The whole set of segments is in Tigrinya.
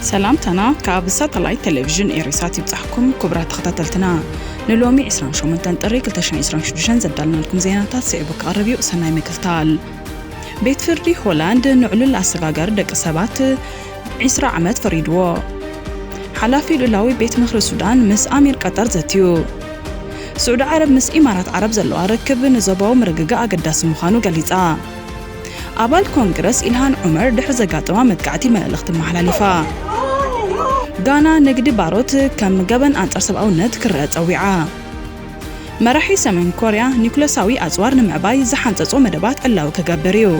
ሰላምታና ካብ ሳተላይት ቴሌቪዥን ኤሪሳት ይብጻሕኩም። ክቡራት ተኸታተልትና፣ ንሎሚ ዕስራን ሸሞንተን ጥሪ ክልተ ሽሕን ዕስራን ሽዱሽተን ዘዳልናልኩም ዜናታት ስዒቡ ክቐርብ እዩ። ሰናይ ምክትታል። ቤት ፍርዲ ሆላንድ ንዕሉል ኣሰጋጋሪ ደቂ ሰባት ዕስራ ዓመት ፈሪድዎ። ሓላፊ ልኡላዊ ቤት ምኽሪ ሱዳን ምስ ኣሚር ቀጠር ዘትዩ። ስዑዲ ዓረብ ምስ ኢማራት ዓረብ ዘለዋ ርክብ ንዞባዊ ምርግጋእ ኣገዳሲ ምዃኑ ገሊጻ። ኣባል ኮንግረስ ኢልሃን ዑመር ድሕሪ ዘጋጠማ መጥቃዕቲ መልእኽቲ ኣመሓላሊፋ። ጋና ንግዲ ባሮት ከም ገበን ኣንጻር ሰብኣውነት ክረኣ ጸዊዓ። መራሒ ሰሜን ኮርያ ኒኩለሳዊ ኣጽዋር ንምዕባይ ዝሓንጸጾ መደባት ዕላዊ ክገብር እዩ።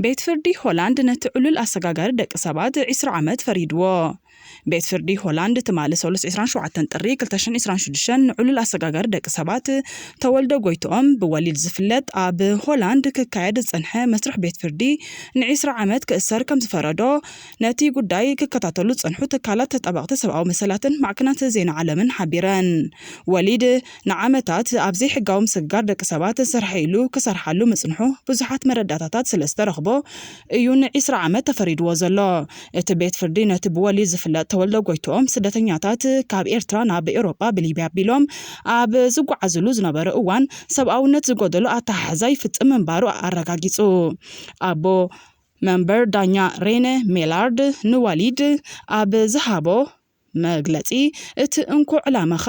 ቤት ፍርዲ ሆላንድ ነቲ ዕሉል ኣሰጋጋሪ ደቂ ሰባት ዕስራ ዓመት ፈሪድዎ። ቤት ፍርዲ ሆላንድ ትማሊ ሰሉስ ዕስራን ሸውዓተን ጥሪ ክልተ ሽሕን ዕስራን ሽዱሽተን ንዕሉል ኣሰጋጋሪ ደቂ ሰባት ተወልደ ጎይትኦም ብወሊድ ዝፍለጥ ኣብ ሆላንድ ክካየድ ዝጸንሐ መስርሕ ቤት ፍርዲ ንዕስራ ዓመት ክእሰር ከም ዝፈረዶ ነቲ ጉዳይ ክከታተሉ ዝጸንሑ ትካላት ተጣበቕቲ ሰብኣዊ መሰላትን ማዕከናት ዜና ዓለምን ሓቢረን። ወሊድ ንዓመታት ኣብ ዘይሕጋዊ ምስግጋር ደቂ ሰባት ዝሰርሐ ኢሉ ክሰርሓሉ ምጽንሑ ብዙሓት መረዳእታታት ስለ ዝተረኽቦ እዩ ንዕስራ ዓመት ተፈሪድዎ ዘሎ። እቲ ቤት ፍርዲ ነቲ ብወሊድ ዝፍለጥ ተወልደ ጎይትኦም ስደተኛታት ካብ ኤርትራ ናብ ኤውሮጳ ብሊብያ ኣቢሎም ኣብ ዝጓዓዝሉ ዝነበሩ እዋን ሰብኣውነት ዝጎደሎ ኣተሓሕዛ ይፍጽም ምንባሩ ኣረጋጊጹ። ኣቦ መንበር ዳኛ ሬነ ሜላርድ ንወሊድ ኣብ ዝሃቦ መግለጺ፣ እቲ እንኮ ዕላማኻ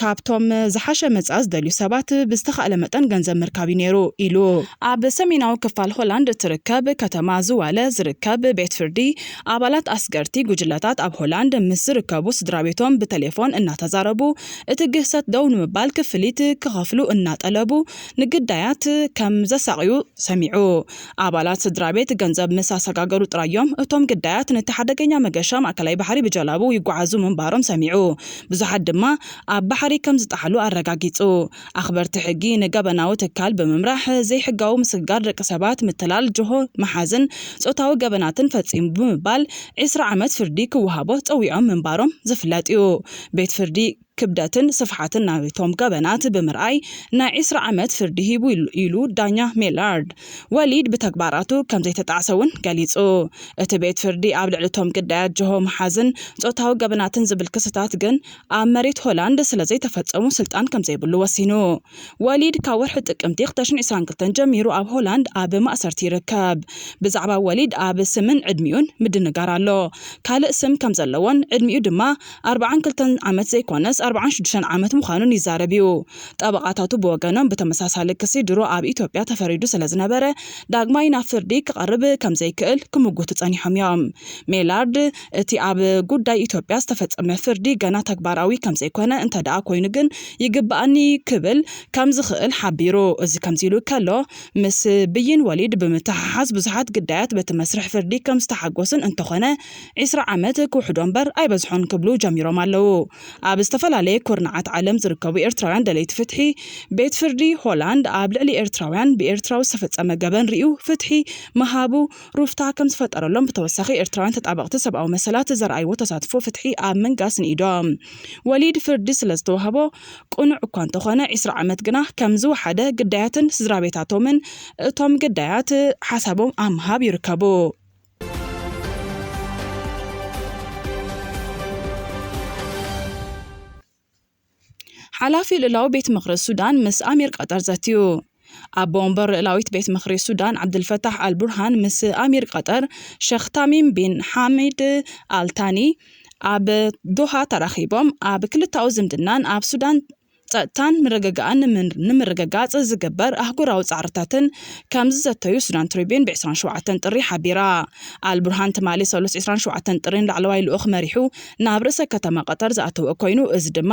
ካብቶም ዝሓሸ መጻኢ ዝደልዩ ሰባት ብዝተኻእለ መጠን ገንዘብ ምርካብ እዩ ነይሩ ኢሉ። ኣብ ሰሜናዊ ክፋል ሆላንድ እትርከብ ከተማ ዝዋለ ዝርከብ ቤት ፍርዲ፣ ኣባላት ኣስገርቲ ጉጅለታት ኣብ ሆላንድ ምስ ዝርከቡ ስድራ ቤቶም ብቴሌፎን እናተዛረቡ፣ እቲ ግህሰት ደው ንምባል ክፍሊት ክኸፍሉ እናጠለቡ ንግዳያት ከም ዘሳቕዩ ሰሚዑ። ኣባላት ስድራ ቤት ገንዘብ ምስ ኣሰጋገሩ ጥራይ እዮም እቶም ግዳያት ነቲ ሓደገኛ መገሻ ማእከላይ ባሕሪ ብጀላቡ ይጓዓዙ ምንባሮም ሰሚዑ። ብዙሓት ድማ ኣብ ባሕሪ ከም ዝጠሓሉ ኣረጋጊጹ። ኣኽበርቲ ሕጊ ንገበናዊ ትካል ብምምራሕ ዘይሕጋዊ ምስግጋር ደቂ ሰባት፣ ምትላል ጅሆ መሓዝን ጾታዊ ገበናትን ፈጺሙ ብምባል ዕስራ ዓመት ፍርዲ ክወሃቦ ጸዊዖም ምንባሮም ዝፍለጥ እዩ። ቤት ፍርዲ ክብደትን ስፍሓትን ናይቶም ገበናት ብምርኣይ ናይ ዕስራ ዓመት ፍርዲ ሂቡ ኢሉ፣ ኢሉ ዳኛ ሜላርድ። ወሊድ ብተግባራቱ ከም ዘይተጣዕሰ እውን ገሊጹ። እቲ ቤት ፍርዲ ኣብ ልዕሊ እቶም ግዳያት ጅሆ መሓዝን ጾታዊ ገበናትን ዝብል ክስታት ግን ኣብ መሬት ሆላንድ ስለ ዘይተፈጸሙ ስልጣን ከም ዘይብሉ ወሲኑ። ወሊድ ካብ ወርሒ ጥቅምቲ ክልተ ሽሕን ዕስራን ክልተን ጀሚሩ ኣብ ሆላንድ ኣብ ማእሰርቲ ይርከብ። ብዛዕባ ወሊድ ኣብ ስምን ዕድሚኡን ምድንጋር ኣሎ። ካልእ ስም ከም ዘለዎን ዕድሚኡ ድማ ኣርብዓን ክልተን ዓመት ዘይኮነስ ኣርብዓን ሽዱሽተን ዓመት ምዃኑን ይዛረብ እዩ። ጠበቓታቱ ብወገኖም ብተመሳሳሊ ክሲ ድሮ ኣብ ኢትዮጵያ ተፈሪዱ ስለ ዝነበረ ዳግማይ ናብ ፍርዲ ክቐርብ ከም ዘይክእል ክምጉቱ ጸኒሖም እዮም። ሜላርድ እቲ ኣብ ጉዳይ ኢትዮጵያ ዝተፈጸመ ፍርዲ ገና ተግባራዊ ከም ዘይኮነ፣ እንተ ደኣ ኮይኑ ግን ይግባኣኒ ክብል ከም ዝኽእል ሓቢሩ። እዚ ከምዚ ኢሉ ከሎ፣ ምስ ብይን ወሊድ ብምትሕሓዝ ብዙሓት ግዳያት በቲ መስርሕ ፍርዲ ከም ዝተሓጎሱን እንተኾነ ዕስራ ዓመት ክውሕዶ እምበር ኣይበዝሖን ክብሉ ጀሚሮም ኣለዉ። ኣብ ዝተፈላለየ ኩርናዓት ዓለም ዝርከቡ ኤርትራውያን ደለይቲ ፍትሒ፣ ቤት ፍርዲ ሆላንድ ኣብ ልዕሊ ኤርትራውያን ብኤርትራዊ ዝተፈጸመ ገበን ርእዩ ፍትሒ ምሃቡ ሩፍታ ከም ዝፈጠረሎም ብተወሳኺ ኤርትራውያን ተጣበቕቲ ሰብኣዊ መሰላት ዘርኣይዎ ተሳትፎ ፍትሒ ኣብ ምንጋስ ንኢዶም። ወሊድ ፍርዲ ስለ ዝተዋህቦ ቅኑዕ እኳ እንተኾነ ዕስራ ዓመት ግና ከም ዝወሓደ ግዳያትን ስድራ ቤታቶምን እቶም ግዳያት ሓሳቦም ኣብ ምሃብ ይርከቡ። ሓላፊ ልእላዊ ቤት ምኽሪ ሱዳን ምስ ኣሚር ቀጠር ዘትዩ። ኣቦ ወንበር ልእላዊት ቤት ምኽሪ ሱዳን ዓብድልፈታሕ ኣልቡርሃን ምስ ኣሚር ቀጠር ሸኽ ታሚም ቢን ሓሚድ ኣልታኒ ኣብ ዶሃ ተራኺቦም ኣብ ክልታዊ ዝምድናን ኣብ ሱዳን ጸጥታን ምርግጋእን ንምርግጋጽ ዝግበር ኣህጉራዊ ጻዕርታትን ከም ዝዘተዩ ሱዳን ትሪቢን ብ ዕስራን ሸውዓተን ጥሪ ሓቢራ። ኣልቡርሃን ትማሊ ሰሉስ ዕስራን ሸውዓተን ጥሪ ንላዕለዋይ ልኡኽ መሪሑ ናብ ርእሰ ከተማ ቀጠር ዝኣተወ ኮይኑ፣ እዚ ድማ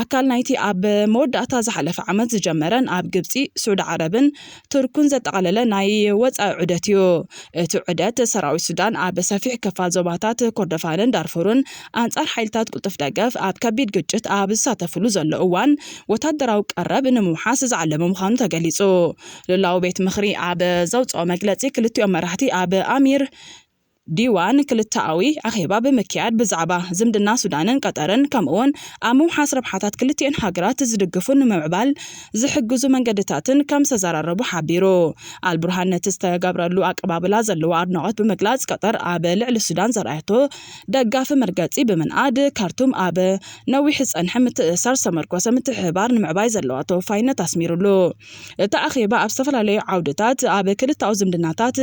ኣካል ናይቲ ኣብ መወዳእታ ዝሓለፈ ዓመት ዝጀመረን ኣብ ግብጺ፣ ስዑዲ ዓረብን ቱርኩን ዘጠቓለለ ናይ ወጻኢ ዑደት እዩ። እቲ ዑደት ሰራዊት ሱዳን ኣብ ሰፊሕ ክፋል ዞባታት ኮርዶፋንን ዳርፉርን ኣንጻር ሓይልታት ቅልጡፍ ደገፍ ኣብ ከቢድ ግጭት ኣብ ዝሳተፍሉ ዘሎ እዋን ወታደራዊ ቀረብ ንምውሓስ ዝዓለመ ምዃኑ ተገሊጹ። ልእላዊ ቤት ምኽሪ ኣብ ዘውጽኦ መግለጺ ክልቲኦም መራሕቲ ኣብ ኣሚር ዲዋን ክልተኣዊ ኣኼባ ብምክያድ ብዛዕባ ዝምድና ሱዳንን ቀጠርን ከምኡውን ኣብ ምውሓስ ረብሓታት ክልቲኤን ሃገራት ዝድግፉ ንምዕባል ዝሕግዙ መንገድታትን ከም ዝተዘራረቡ ሓቢሩ። ኣልቡርሃን ነቲ ዝተገብረሉ ኣቀባብላ ዘለዎ ኣድናቖት ብምግላጽ ቀጠር ኣብ ልዕሊ ሱዳን ዘርኣየቶ ደጋፊ መርገጺ ብምንኣድ ካርቱም ኣብ ነዊሕ ዝጸንሐ ምትእስሳር ዝተመርኮሰ ምትሕብባር ንምዕባይ ዘለዋ ተወፋይነት ኣስሚሩሉ። እቲ ኣኼባ ኣብ ዝተፈላለዩ ዓውድታት ኣብ ክልተኣዊ ዝምድናታት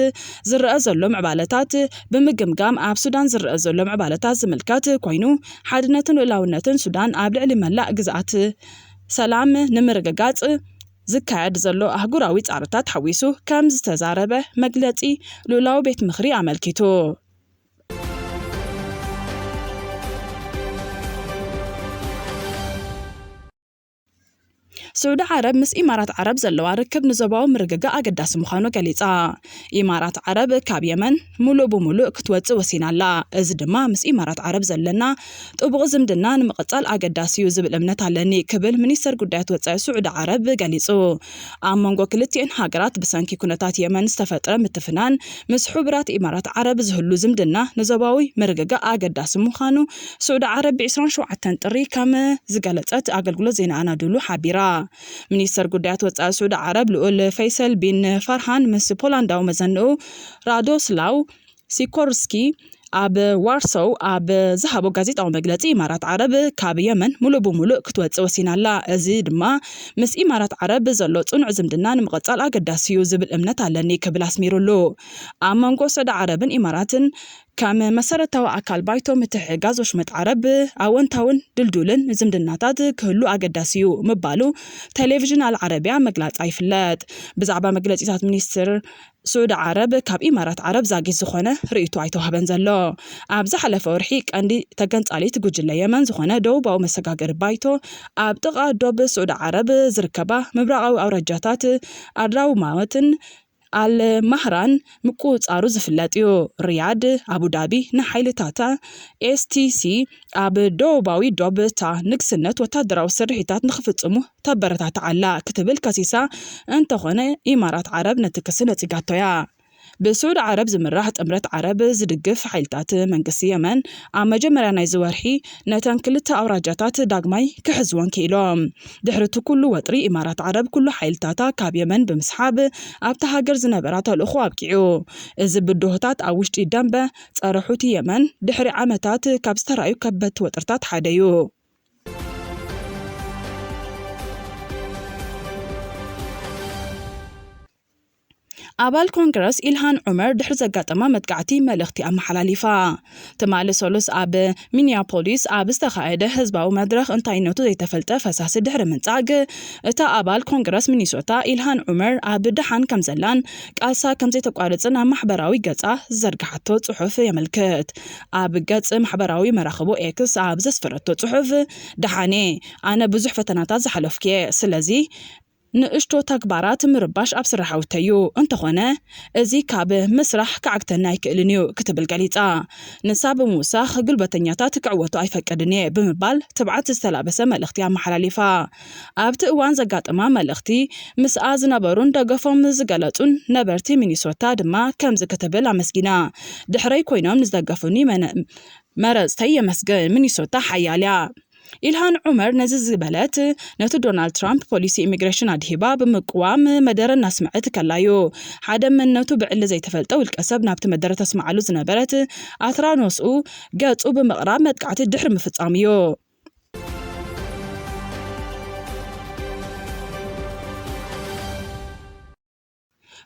ዝረኣ ዘሎ ምዕባለታት ብምግምጋም ኣብ ሱዳን ዝረኣ ዘሎ ምዕባለታት ዝምልከት ኮይኑ ሓድነትን ልኡላውነትን ሱዳን ኣብ ልዕሊ መላእ ግዝኣት ሰላም ንምርግጋጽ ዝካየድ ዘሎ ኣህጉራዊ ጻዕርታት ሓዊሱ ከም ዝተዛረበ መግለጺ ልኡላዊ ቤት ምኽሪ ኣመልኪቱ። ስዑዲ ዓረብ ምስ ኢማራት ዓረብ ዘለዋ ርክብ ንዞባዊ ምርግጋእ ኣገዳሲ ምዃኑ ገሊጻ። ኢማራት ዓረብ ካብ የመን ሙሉእ ብሙሉእ ክትወጽእ ወሲና ኣላ። እዚ ድማ ምስ ኢማራት ዓረብ ዘለና ጥቡቕ ዝምድና ንምቕጻል ኣገዳሲ እዩ ዝብል እምነት ኣለኒ ክብል ሚኒስተር ጉዳያት ወጻኢ ስዑዲ ዓረብ ገሊጹ። ኣብ መንጎ ክልቲኤን ሃገራት ብሰንኪ ኩነታት የመን ዝተፈጥረ ምትፍናን ምስ ሕቡራት ኢማራት ዓረብ ዝህሉ ዝምድና ንዞባዊ ምርግጋእ ኣገዳሲ ምዃኑ ስዑዲ ዓረብ ብ ዕስራን ሸውዓተን ጥሪ ከም ዝገለጸት ኣገልግሎት ዜና ኣናዶሉ ሓቢራ። ሚኒስተር ጉዳያት ወጻኢ ስዑዲ ዓረብ ልኡል ፈይሰል ቢን ፈርሃን ምስ ፖላንዳዊ መዘንኡ ራዶስላው ሲኮርስኪ ኣብ ዋርሶው ኣብ ዝሃቦ ጋዜጣዊ መግለጺ፣ ኢማራት ዓረብ ካብ የመን ሙሉእ ብሙሉእ ክትወጽእ ወሲና ኣላ። እዚ ድማ ምስ ኢማራት ዓረብ ዘሎ ጽኑዕ ዝምድና ንምቕጻል ኣገዳሲ እዩ ዝብል እምነት ኣለኒ ክብል ኣስሚሩሉ። ኣብ መንጎ ስዑዲ ዓረብን ኢማራትን ከም መሰረታዊ ኣካል ባይቶ ምትሕግጋዝ ወሽመጥ ዓረብ ኣወንታውን ድልዱልን ዝምድናታት ክህሉ ኣገዳሲ እዩ ምባሉ ቴሌቪዥን ኣልዓረቢያ መግላጻ ይፍለጥ። ብዛዕባ መግለጺታት ሚኒስትር ስዑዲ ዓረብ ካብ ኢማራት ዓረብ ዛጊት ዝኾነ ርእይቶ ኣይተዋህበን ዘሎ። ኣብ ዝሓለፈ ወርሒ ቀንዲ ተገንጻሊት ጉጅለ የመን ዝኾነ ደቡባዊ መሰጋገሪ ባይቶ ኣብ ጥቓ ዶብ ስዑዲ ዓረብ ዝርከባ ምብራቓዊ ኣውራጃታት ኣድራውማትን ኣልማህራን ምቁጽጻሩ ዝፍለጥ እዩ። ሪያድ፣ ኣቡዳቢ ንሓይልታታ ኤስቲሲ ኣብ ደቡባዊ ዶብ እታ ንግስነት ወታደራዊ ስርሒታት ንኽፍጽሙ ተበረታትዓ ኣላ ክትብል ከሲሳ እንተኾነ፣ ኢማራት ዓረብ ነቲ ክሲ ነጺጋቶ እያ። ብስዑዲ ዓረብ ዝምራሕ ጥምረት ዓረብ ዝድግፍ ሓይልታት መንግስቲ የመን ኣብ መጀመርያ ናይዚ ወርሒ ነተን ክልተ ኣውራጃታት ዳግማይ ክሕዝወን ክኢሎም። ድሕሪ እቲ ኩሉ ወጥሪ፣ ኢማራት ዓረብ ኩሉ ሓይልታታ ካብ የመን ብምስሓብ ኣብታ ሃገር ዝነበራ ተልእኾ ኣብቂዑ። እዚ ብድሆታት ኣብ ውሽጢ ደንበ ጸረ ሑቲ የመን ድሕሪ ዓመታት ካብ ዝተራእዩ ከበድቲ ወጥርታት ሓደ እዩ። ኣባል ኮንግረስ ኢልሃን ዑመር ድሕሪ ዘጋጠማ መጥቃዕቲ መልእኽቲ ኣመሓላሊፋ። ትማሊ ሰሉስ ኣብ ሚኒያፖሊስ ኣብ ዝተኻየደ ህዝባዊ መድረኽ እንታይነቱ ዘይተፈልጠ ፈሳሲ ድሕሪ ምንጻግ፣ እታ ኣባል ኮንግረስ ሚኒሶታ ኢልሃን ዑመር ኣብ ደሓን ከም ዘላን ቃልሳ ከም ዘይተቋርጽን ኣብ ማሕበራዊ ገጻ ዝዘርግሓቶ ጽሑፍ የመልክት። ኣብ ገጽ ማሕበራዊ መራኽቦ ኤክስ ኣብ ዘስፈረቶ ጽሑፍ፣ "ደሓን እየ፣ ኣነ ብዙሕ ፈተናታት ዝሓለፍኩ እየ፣ ስለዚ ንእሽቶ ተግባራት ምርባሽ ኣብ ስራሕ ኣውተዩ፣ እንተኾነ እዚ ካብ ምስራሕ ክዓግተኒ ኣይክእልን እዩ" ክትብል ገሊጻ። ንሳ ብምውሳኽ፣ "ጉልበተኛታት ክዕወቱ ኣይፈቅድን እየ" ብምባል ትብዓት ዝተላበሰ መልእኽቲ ኣመሓላሊፋ። ኣብቲ እዋን ዘጋጠማ መልእኽቲ፣ ምስኣ ዝነበሩን ደገፎም ዝገለጹን ነበርቲ ሚኒሶታ ድማ ከምዚ ክትብል ኣመስጊና፣ "ድሕረይ ኮይኖም ንዝደገፉኒ መነ-፣ መረጽተይ የመስግን፣ ሚኒሶታ ሓያል እያ።" ኢልሃን ዑመር ነዚ ዝበለት፣ ነቲ ዶናልድ ትራምፕ ፖሊሲ ኢሚግሬሽን ኣድሂባ ብምቅዋም መደረ እናስምዐት ከላዩ። ሓደ መንነቱ ብዕሊ ዘይተፈልጠ ውልቀ ሰብ ናብቲ መደረ ተስምዓሉ ዝነበረት ኣትራኖስኡ ገጹ ብምቕራብ መጥቃዕቲ ድሕሪ ምፍጻሙ እዩ።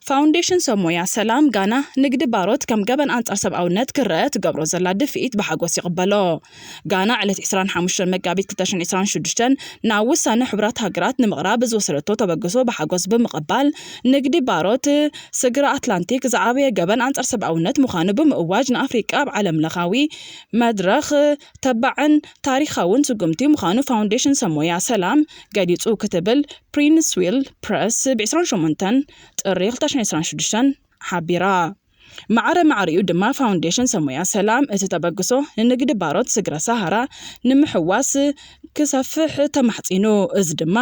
ፋውንዴሽን ሰብ ሞያ ሰላም ጋና፣ ንግዲ ባሮት ከም ገበን ኣንጻር ሰብኣውነት ክረአ ትገብሮ ዘላ ድፍኢት ብሓጎስ ይቕበሎ። ጋና፣ ዕለት ዕስራን ሓሙሽተን መጋቢት ክልተ ሽሕን ዕስራን ሽዱሽተን ናብ ውሳነ ሕቡራት ሃገራት ንምቕራብ ዝወሰደቶ ተበግሶ ብሓጎስ ብምቕባል፣ ንግዲ ባሮት ስግረ ኣትላንቲክ ዝዓበየ ገበን ኣንጻር ሰብኣውነት ምዃኑ ብምእዋጅ፣ ንኣፍሪቃ ኣብ ዓለም ለኻዊ መድረኽ ተባዕን ታሪኻውን ስጉምቲ ምዃኑ ፋውንዴሽን ሰብ ሞያ ሰላም ገሊጹ ክትብል ፕሪንስዊል ፕረስ ብ ዕስራን ሸሞንተን ጥሪ ክልተ ሽሕን ዕስራን ሽዱሽተን ሓቢራ። ማዕረ ማዕሪኡ ድማ ፋውንዴሽን ሰብ ሞያ ሰላም እቲ ተበግሶ ንንግዲ ባሮት ስግረ ሰሃራ ንምሕዋስ ክሰፍሕ ተማሕጺኑ። እዚ ድማ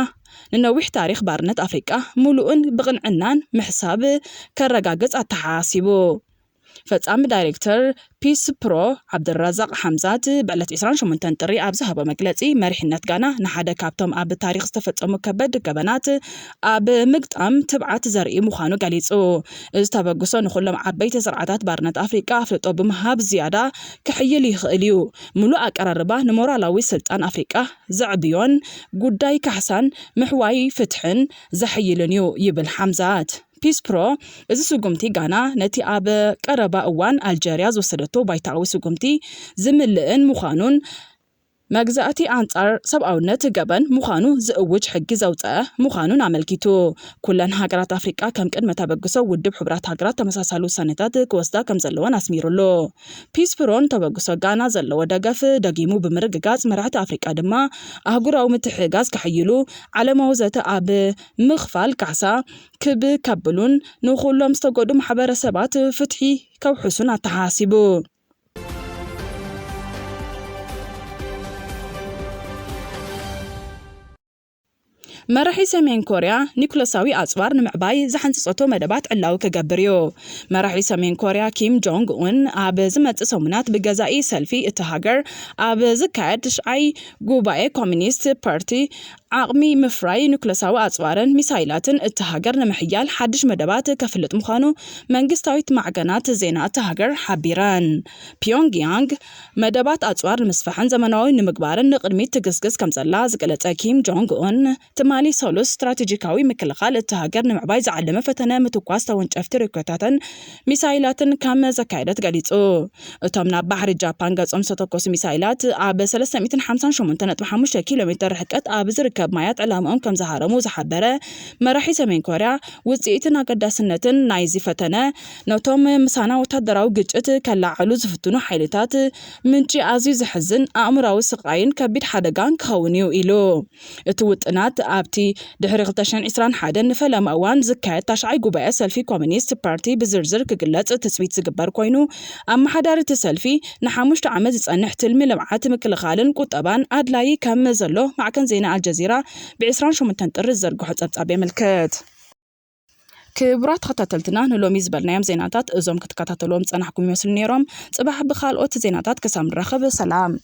ንነዊሕ ታሪኽ ባርነት ኣፍሪቃ ምሉእን ብቕንዕናን ምሕሳብ ከረጋግጽ ኣተሓሳሲቡ። ፈጻሚ ዳይሬክተር ፒስ ፕሮ ዓብድራዛቅ ሓምዛት ብዕለት ዕስራን ሸሞንተን ጥሪ ኣብ ዝሃቦ መግለጺ፣ መሪሕነት ጋና ንሓደ ካብቶም ኣብ ታሪኽ ዝተፈጸሙ ከበድ ገበናት ኣብ ምግጣም ትብዓት ዘርኢ ምዃኑ ገሊጹ። እዚ ተበግሶ ንኹሎም ዓበይቲ ስርዓታት ባርነት ኣፍሪቃ ኣፍልጦ ብምሃብ ዝያዳ ክሕይል ይኽእል እዩ። ምሉእ ኣቀራርባ ንሞራላዊ ስልጣን ኣፍሪቃ ዘዕብዮን ጉዳይ ካሕሳን ምሕዋይ ፍትሕን ዘሕይልን እዩ ይብል ሓምዛት። ፒስ ፕሮ፣ እዚ ስጉምቲ ጋና ነቲ ኣብ ቀረባ እዋን ኣልጀርያ ዝወሰደቶ ባይታዊ ስጉምቲ ዝምልእን ምዃኑን መግዛእቲ ኣንጻር ሰብኣውነት ገበን ምዃኑ ዝእውጅ ሕጊ ዘውፀአ ምዃኑን ኣመልኪቱ። ኩለን ሃገራት ኣፍሪቃ ከም ቅድመ ተበግሶ ውድብ ሕቡራት ሃገራት ተመሳሳሊ ውሳኔታት ክወስዳ ከም ዘለወን ኣስሚሩሉ። ፒስ ፕሮን ተበግሶ ጋና ዘለዎ ደገፍ ደጊሙ ብምርግጋጽ፣ መራሕቲ ኣፍሪቃ ድማ ኣህጉራዊ ምትሕግጋዝ ከሕይሉ፣ ዓለማዊ ዘተ ኣብ ምኽፋል ካሕሳ ክብ ከብሉን ንኹሎም ዝተጎዱ ማሕበረሰባት ፍትሒ ከውሕሱን ኣተሓሳሲቡ። መራሒ ሰሜን ኮርያ ኒኩለሳዊ ኣጽዋር ንምዕባይ ዝሓንጸጸቶ መደባት ዕላዊ ክገብር እዩ። መራሒ ሰሜን ኮርያ ኪም ጆንግ ኡን ኣብ ዝመጽእ ሰሙናት ብገዛኢ ሰልፊ እቲ ሃገር ኣብ ዝካየድ ትሽዓይ ጉባኤ ኮሚኒስት ፓርቲ ዓቕሚ ምፍራይ ኒኩለሳዊ ኣጽዋርን ሚሳይላትን እቲ ሃገር ንምሕያል ሓድሽ መደባት ከፍልጥ ምዃኑ መንግስታዊት ማዕገናት ዜና እቲ ሃገር ሓቢረን። ፒዮንግያንግ መደባት ኣጽዋር ንምስፋሕን ዘመናዊ ንምግባርን ንቕድሚት ትግስግስ ከም ዘላ ዝገለጸ ኪም ጆንግ ኡን፣ ትማሊ ሰሉስ ስትራቴጂካዊ ምክልኻል እቲ ሃገር ንምዕባይ ዝዓለመ ፈተነ ምትኳስ ተወንጨፍቲ ሮኬታትን ሚሳይላትን ከም ዘካየደት ገሊጹ። እቶም ናብ ባሕሪ ጃፓን ገጾም ዝተተኮሱ ሚሳይላት ኣብ ሰለስተ ሚእትን ሓምሳን ሸሞንተን ነጥቢ ሓሙሽተ ኪሎ ሜትር ርሕቀት ኣብ ዝርከብ ማያት ዕላምኦም ከም ዝሃረሙ ዝሓበረ መራሒ ሰሜን ኮርያ፣ ውጽኢትን ኣገዳስነትን ናይዚ ፈተነ ነቶም ምሳና ወታደራዊ ግጭት ከለዓዕሉ ዝፍትኑ ሓይልታት ምንጪ ኣዝዩ ዘሕዝን ኣእምሮኣዊ ስቓይን ከቢድ ሓደጋን ክኸውን እዩ ኢሉ። እቲ ውጥናት ኣብቲ ድሕሪ ክልተ ሽሕን ዕስራን ሓደን ንፈለማ እዋን ዝካየድ ታሽዓይ ጉባኤ ሰልፊ ኮሚኒስት ፓርቲ ብዝርዝር ክግለጽ ትጽቢት ዝግበር ኮይኑ፣ ኣመሓዳሪ እቲ ሰልፊ ንሓሙሽተ ዓመት ዝጸንሕ ትልሚ ልምዓት ምክልኻልን ቁጠባን ኣድላዪ ከም ዘሎ ማዕከን ዜና ኣልጀዚራ ብዕስራን ሸሞንተን ጥሪ ዝዘርግሖ ጸብጻብ የመልክት። ክቡራት ተኸታተልትና፣ ንሎሚ ዝበልናዮም ዜናታት እዞም ክትከታተልዎም ዝጸናሕኩም ይመስሉ ነይሮም። ጽባሕ ብኻልኦት ዜናታት ክሳብ ንራኸብ፣ ሰላም።